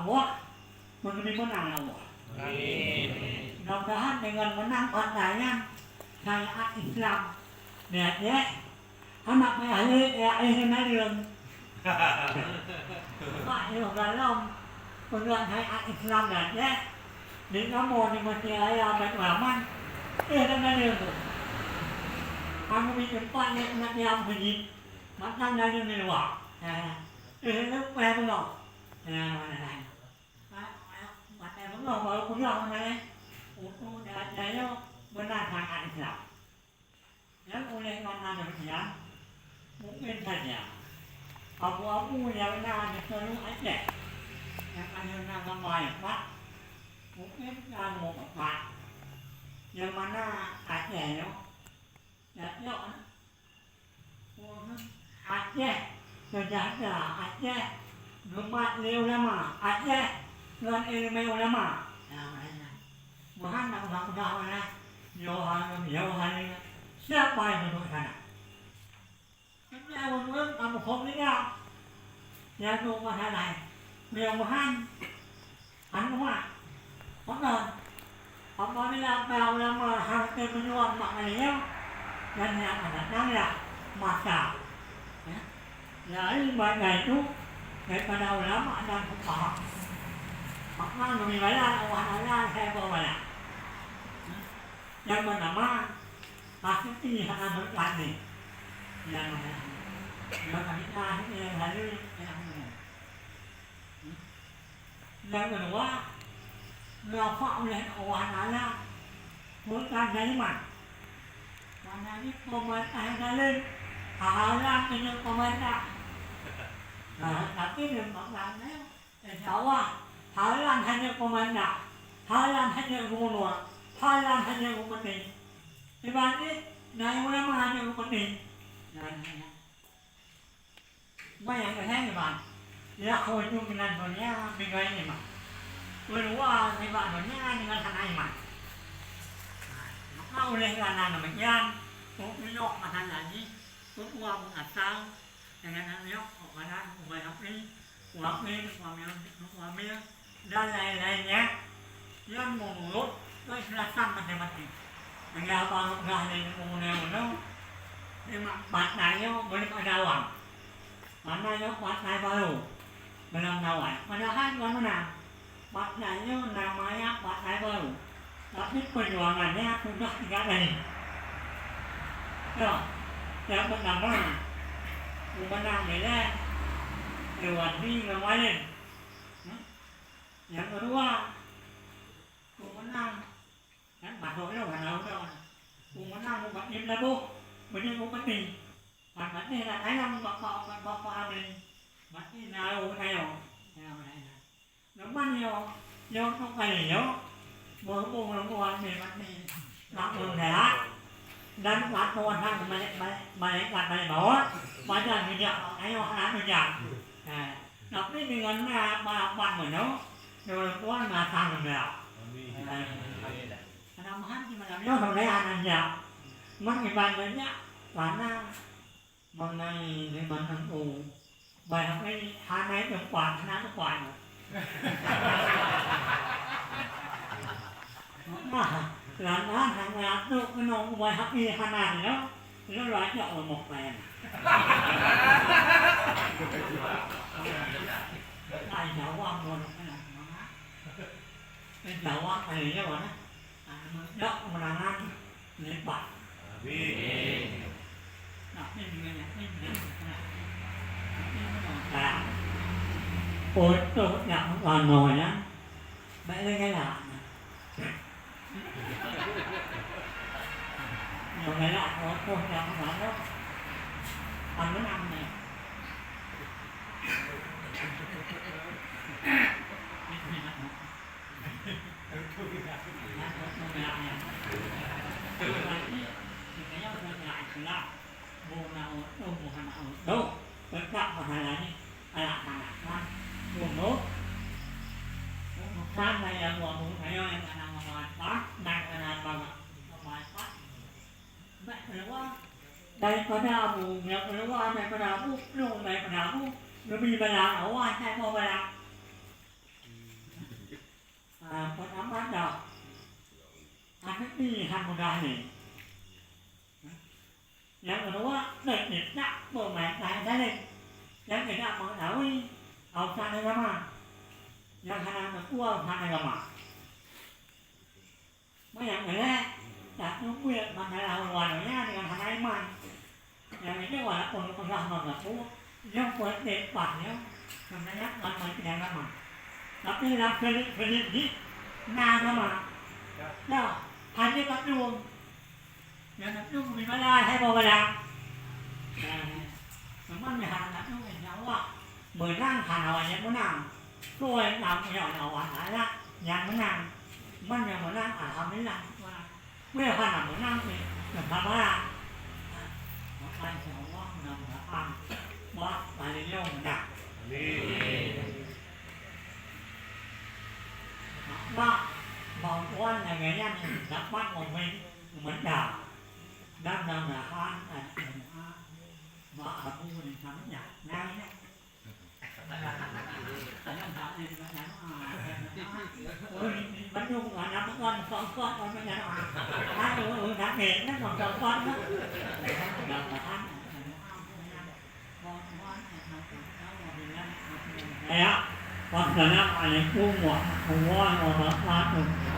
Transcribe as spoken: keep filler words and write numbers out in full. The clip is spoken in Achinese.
Allah, meunyoe meunang Allah. Amin. Mudah-mudahan dengan menang partai nyan, syariat Islam di Aceh hana payah lé, eh, eh, naleueng. Mak yoh galom, peugah syariat Islam di Aceh, di kamoe di Mesir Raya Baitul Rahman, eh, naleueng tu. Kamoe di teumpat nyan, nyan, nyan, meuseujid, mantong naleueng di luwa. Eh, eh, leupah beungoh. Eh, mana lain? Watèe beungoh barô pulang meunan, untuk jaya beuna syariat Islam. Nyang ulèh ngon na demikian, mungken saja abu-abu nyang na di seuluruh Aceh, nyang akhé na gamba Pak, mungken ka meupat. Nyang mana Aceh nyoe, nyoe, nyoe, Aceh sejahtera, Aceh geumat lé ulama, Aceh ngon ileumèe ulama. Nah, makanya. Meuhan nak udah-udah mana? Yohan, Yohan, siapa yang duduk sana? Tapi awak-awak kamu kau ni ya. Yang tu masalah. Mudah-mudahan Anu mak, pakon? Apabila para ulama hareuta meunyoe mak ngon nyoe, dan nyang adat nyan ya masa. Ya. Jadi, makna itu, daripada ulama dan fuqaha. Maka, lebih banyak Allah Taala saya bawa banyak. Yang pertama, pasti hana bertani. Yang mana? Yang kami tahu, yang lalu, yang mana? Nyang keudua, geurafa ulèh Allah Taala bukan zaliman. Karena jih pemerintah zalim, haram tanyoe pemerintah. Nah, tapi ngon makna nyan, insya Allah, haram tanyoe pemerintah, haram tanyoe gubernur, haram tanyoe bupati. Ibarat jih, na ulama tanyoe bupati. Nah, nah, nah. Banyak keuhai iman. Lakoe nyoe meunan donya, meunan iman. Keuluwa nibak donya dengan hana iman. Maka ulèh karena demikian, untuk meunyoe masalah jih, untuk ureueng asal, dengan aneuk, kok badan, ubay api, uami, uami, uami, dan lain-lainnya, yang menurut keikhlasan masing-masing. Hingga baru dah di umur yang penuh, lima empat nyoe boleh pada awam. Mana nyoe empat nai baru dalam dawai. Padahal ngon meunan, empat nai nyoe namanya empat nai baru. Tapi perjuangannya sudah tiga kali. Ya, yang pertama, pemenang nilai, Irwandi ngon Walid. Hmm? Nyang keudua, peue meunang, kan, masôk lôn hana udon. Peue meunang ubat nyan laboh, meunyoe ubat nyan. Ban maté na tanyong bak, bak, bak, bak Amri. Maté na u nyoe. Nyoe, nyoe, nyoe. Leumah nyoe, nyoe tu kali nyoe. Berhubung lôn ubat nyan maté. Mak lôn galak. Dan waktu hana malaikat, malaikat, malaikat maut, pajan geujak, ayo hana geujak. Nah, tapi dengan na apa-apa meunoe, Lôn tuan na sang nyoe. Amin. Amin. Hana meuhan di malam nyoe hana jak. Man iban banyak, karena mengenai lima enam. Banyak ni hana teumpat, hana teumpat. Nah, lantaran hana tu kena ubah hati hana nyoe. Lôn laju meumoh péng. Ai Jawa ngon péng. Ai Jawa ai Jawa na. Dak kemenangan lepas. Amin. Nah, ini dengan yang ini dengan yang ini. Nah, untuk yang anu ya, baik lagi lah. Nyang galak roh-roh nyang meulanok, pan meunang nyan. Bung na uroe, bung hana uroe, teuka pahala jih alasan-alasan. Bunoe, bunoe, bunoe, bunoe, nyang hana manfaat, nyang hana manfaat. Bèk keuluwa daripada abu, nyang keuluwa daripada abu, plueng daripada abu, leubeh bala awai saboh bala. Ah, peutama dah. Aneuk nyoe han mudah nyoe. Nyang keudua, nyoe nyoe nak peumaén laén saleuem. Nyang keuneuk meukeutahui urusan agama. Nyang hana meukeue urusan agama. Meunyoe nyoe, tak teubiet masalah luwa donya deungon hana iman. Nyang nyoe walaupun peugah meugapu, nyoe peuet paih nyoe, sebenarnya ngon meukeue agama. Tapi lam seulit-seulit jih na agama. Dah, hana ka tueng. Nyang ka tueng bubé bala, hai boh bala. Nah, memang nyang hana ka tueng, insya Allah, meunang hana wajéb meunang. Soe nyang meunang awak Taala nyang meunang. Man nyang meunang, alhamdulillah. Weh hana meunang, nyang sabar. Maka insya Allah mudah-mudahan bah baliau meunang. Amin. Maka bantuan lagèe nyan dapat momen meunang. Dan mudah-mudahan ada doa bak Abu dan kami nyan. Nah, nyan. Ya, wassalamualaikum warahmatullahi wabarakatuh.